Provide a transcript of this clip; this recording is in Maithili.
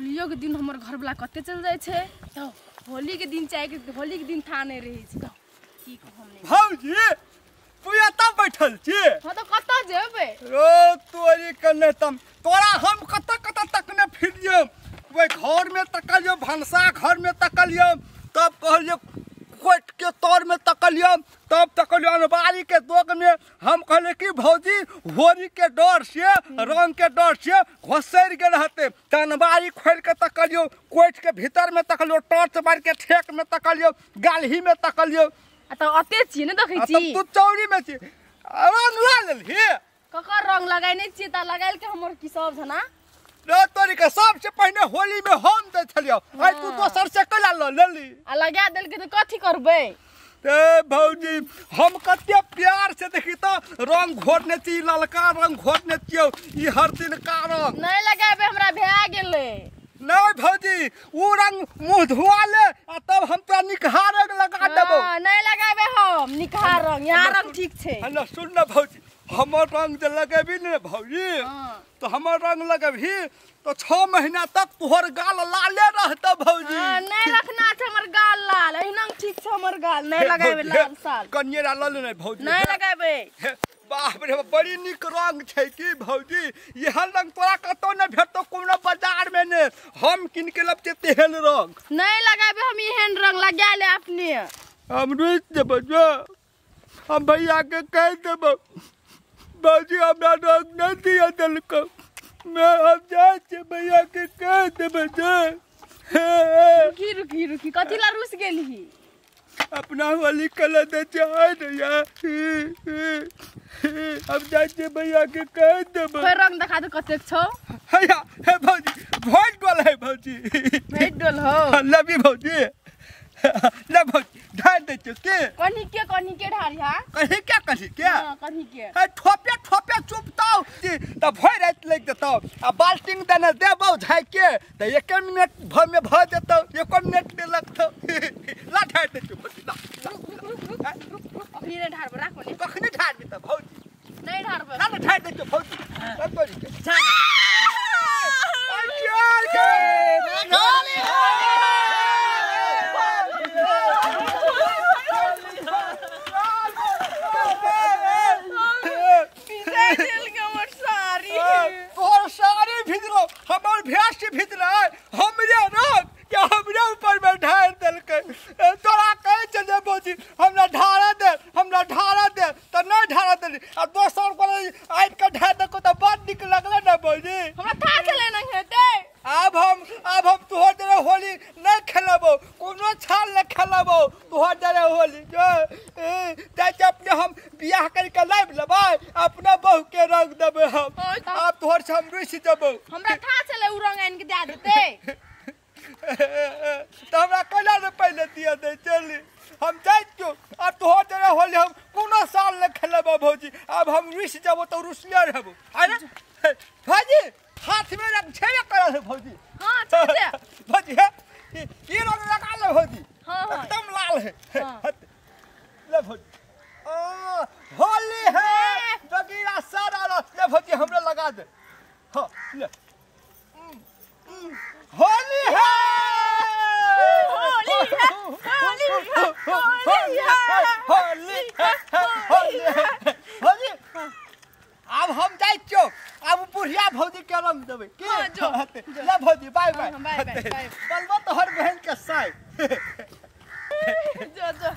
होलियो के दिन हमर घर वाला कते चल जाय छै तो होली के दिन चाहे के होली के दिन था नहीं रहे छै की कहम नहीं। भौजी तू एतऽ बैठल छी? हां तो कतऽ जेबै? रो तोरी कने तम तोरा हम कतऽ कतऽ तकने फिरियौ। ओहि घर में तकलियौ, भनसा घर में तकलियौ, तब कहलियौ कोट के तर में तकलियौ, तब तकलियौ अनबारी के दोग में। हम कहलियै कि भौजी होली के डर से रंग के डर से घोसरि गेल हते त अनबारी खोलि के तकलियौ, कोट के भीतर में तकलियौ, टॉर्च मारि के ठेक में तकलियौ, गालही में तकलियौ। आ त अते छियै ने देखै छी। तब तू चौरी में छी रंग ला लेलही? ककर रंग लगाइने छियै त लगाइल के हमर की सब जना रे तोरी के सबसे पहिने होली में हम दै छलियौ, आइ तू दोसर से कैला ल लेली? आ लगा देलके त कथी करबै? ए भौजी हम कते प्यार से देखी त रंग घोरने छी, ललका रंग घोरने छियौ, ई हर दिन का रंग नहीं लगाबे हमरा भए गेलै। नहीं भौजी उ रंग मुंह धुआ ले आ तब हम तोरा निकहार रंग लगा देबौ। नहीं लगाबे हम निकहार रंग, यहाँ रंग ठीक छै। हल्ला सुन न भौजी, हमर रंग जे लगेबी ने भौजी तो हमर रंग लगेबी तो 6 महीना तक तोहर गाल लाले रहतौ भौजी। नहीं रखना छै हमर गाल लाल, एहिना ठीक छै हमर गाल, नहीं लगाबे लाल साल। कनिएरा ल ले ने भौजी। नहीं लगाबे। बाप रे बड़ी निक रंग छै की भौजी, एहन रंग तोरा कतौ नहीं भेटतौ कोनो बाजार में ने, हम किन के लब छै तेहन रंग। नहीं लगाबे हम एहन रंग, लगा ले अपने। हम रुसि जेबौ जो, हम भैया के कहि देबौ भौजी हमरा रंग नहीं दिया देलकौ, मैं हम जाइ छियै भैया के कहि देबै जे। रुकी रुकी रुकी कथी ला रुसि गेलही? अपना होली कलर दे चाहे नहीं, अब जाइ छियै भैया के कहि देबै। फेर रंग देखा दे कतेक छौ। हैया हे भौजी भोट डोल है भौजी, भोट डोल हो लबी भौजी, ले भौजी ढार दै छियौ के? कनी के ढारिहा? कहीं के कहीं के? हां कहीं के। हे ठोपे ठोपे चुपतौ त भरि राति लागि जेतौ आ बाल्टीन देने देबौ झाँकि के त 1 मिनट भर में भ जेतौ, 1 मिनट नहि लगतौ। ला ढारि दै छियौ भौजी, ला अखनी नहि ढारबौ, राखो ने। कखनी ढारबी त भौजी? नहि ढारबौ। ला ढारि दै छियौ भौजी, तोरी के। तोहर साड़ी भिजलो, हमर भैंस भिजलै, हमरे रंग के हमरे ऊपर में ढारि देलकै। तोरा कहै छै जे भौजी हमरा ढारा दे, हमरा ढारा दे, तऽ नहि ढारा देली आ दोसर गोरे आबि कऽ ढारि देलकौ तऽ बड़ नीक लगलै ने भौजी। हमरा था छलै नहि हेतै। आब हम तोहर जरे होली नहि खेलबौ, कोनो छाल नहि खेलबौ तोहर जरे होली। जाइ छै अपने हम बियाह करि कऽ लाबि लेबै, अपना बहू के रंग देबै हम। आब तोहर से हम रुसि जेबौ। हमरा था छलै उ रंग आनि के दए देतै तऽ हमरा कैला ने पहिले दिअ दै चली। हम जाइ छियौ आब तोहर जरे होली हम कोनो साल नहि खेलबौ भौजी। आब हम रुसि जेबौ तऽ रुसले रहबौ। अरे भौजी हाथ में रंग छेबे करल है भौजी। हां छै भौजी हे ई रंग लगा ले भौजी। हां हां एकदम लाल है। ले भौजी ओ होली है बगीरा सारा ले भौजी हमरा लगा दे। हां ले होली है, होली है, होली है, होली है, होली है, होली है। भौजी अब हम जाइ छियौ, आब बुढ़िया भौजी के रंग देबै की? ले भौजी बाय बाय। बाय बाय। बलबो तोहर बहन के साइ। जो जो।